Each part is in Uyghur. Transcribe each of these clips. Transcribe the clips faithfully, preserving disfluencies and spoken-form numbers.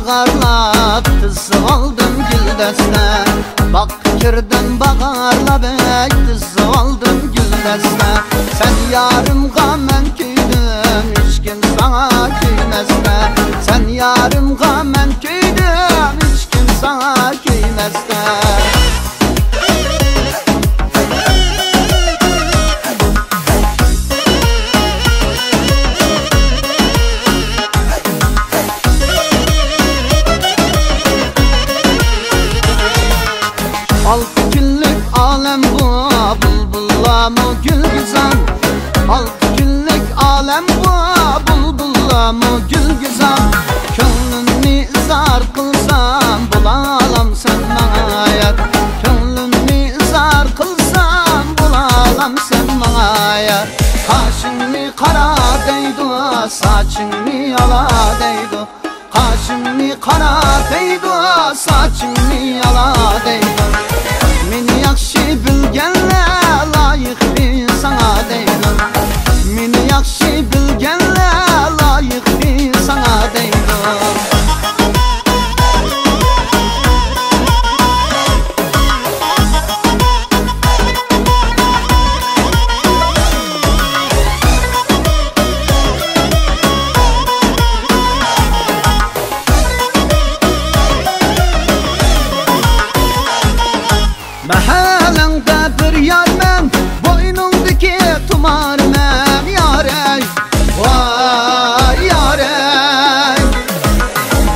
باغارلاپ تىزىۋالدىم گۈلدەستە، باغقا كىردىم باغارلاپ، ھەي، تىزىۋالدىم گۈلدەستە. سەن يارىمغا مەن كۆيدۈم، ھېچكىم ساڭا كۆيمەستە. سەن يارىمغا مەن كۆيدۈم، ھېچكىم ساڭا كۆيمەستە. ئالتە كۈنلۈك ئالەم بۇ، بۇلبۇللارمۇ گۈلگۈزار. ئالتە كۈنلۈك ئالەم بۇ، بۇلبۇللارمۇ گۈلگۈزار. كۆڭلۈمنى ئىزھار قىلسام، بولالامسەن ماڭا يار؟ كۆڭلۈمنى ئىزھار قىلسام، بولالامسەن ماڭا يار؟ قاشىڭنى قارا دەيدۇ، ساچىڭنى ئالا دەيدۇ. قاشىڭنى قارا دەيدۇ، ساچىڭنى ئالا دەيدۇ. مېنى ياخشى بىلگەنلەر لايىق بىر ساڭا دەيدۇ. مېنى ياخشى بىلگەنلەر لايىق بىر ساڭا دەيدۇ. مەھەللەڭدە بىر يارمەن، بوينۇڭدىكى تۇمارمەن، يارەي، ۋاي يارەي.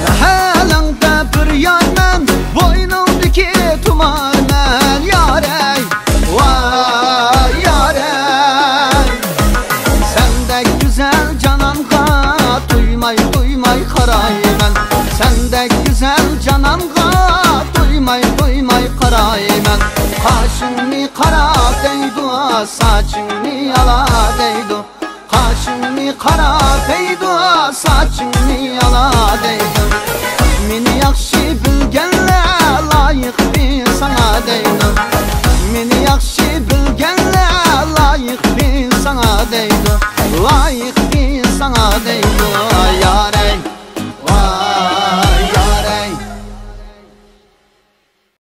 مەھەللەڭدە بىر يارمەن، بوينۇڭدىكى تۇمارمەن، يارەي، ۋاي يارەي. سەندەك گۈزەل جانانغا تويماي، تويماي قارايمەن. سەندەك گۈزەل جانانغا تويماي، تويماي قارايمەن. قاشىڭنى قارا دەيدۇ، ساچىڭنى ئالا دەيدۇ. قاشىڭنى قارا دەيدۇ، ساچىڭنى ئالا دەيدۇ. مېنى ياخشى بىلگەنلەر لايىق بىر ساڭا دەيدۇ. مېنى ياخشى بىلگەنلەر لايىق بىر ساڭا دەيدۇ. لايىق بىر ساڭا دەيدۇ.